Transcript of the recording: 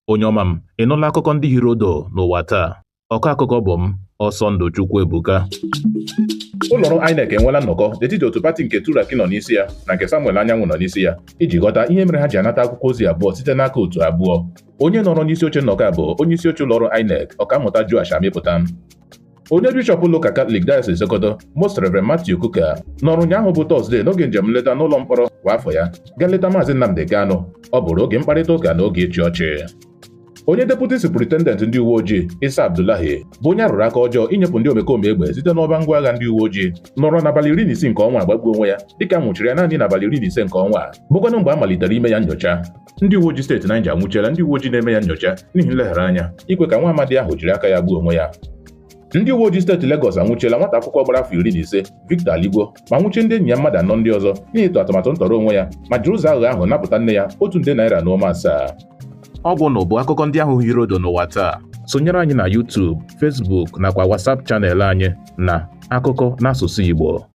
Onye ọma m, ị nụla akụkọ ndị hiri odo n'ụwa taa? Ọkọ akụkọ bụ m, Ọsọndụ Chukwuebuka. Ụlọọrụ INEC enweela nnọkọ n'etiti otu pati nke Turaki nọ n'isi ya na nke Samuel Anyanwụ nọ n'isi ya iji ghọta ihe mere ha ji anata akwụkwọ ozi abụọ site n'aka otu abụọ. Onye nọrọ n'isi oche nnọkọ a bụ onye isi oche ụlọọrụ INEC, Ọkammụta Joash Amịpụta. Onye bishọp ụlọụka Katọlik Diocese Sokoto, Most Reverend Matthew Kuka, nọrọ ụnyaahụ bụ Tọzdee n'oge njem nleta n'ụlọ mkpọrọ kwa afọ ya gaa leta Maazị Nnamdi Kanu. Ọ bụrụ oge mkparịta ụka na oge ịchị ọchị. Onye deputy superintendent ndị uwe ojii, Isa Abdullahi, bụ onye arụrụ aka ọjọọ inyepụ ndị omekome egbe site n'ọba ngwa agha ndị uwe ojii, nọrọ n'abalị 16 nke ọnwa agbagbuo onwe ya, dịka nwụchiri ya naanị n'abalị 15 nke ọnwa a, bụkwanụ mgbe a malitere ime ya nyocha. Ndị uwe ojii steeti Niger anwụchiela ndị uwe ojii na-eme ya nyocha n'ihi nleghara anya ikwe ka nwa amadi ahụ jiri aka ya gbuo onwe ya. Ndị uwe ojii steeti Legọs anwụchiela nwata akwụkwọ gbara afọ 15, Victor Aligbo, ma nwụchie ndị enyi ya mmadụ anọ ndị ọzọ n'ihi ịtụ atụmatụ ntọrọ onwe ya ma jiri ụzọ aghụghọ ahụ napụta nne ya ₦1.7 nde. Ọ bụ na bụ akụkọ ndị ahụ hiri odo n'ụwa taa. Sonyere anyị na YouTube, Facebook nakwa WhatsApp channel anyị na Akụkọ n'asụsụ Igbo.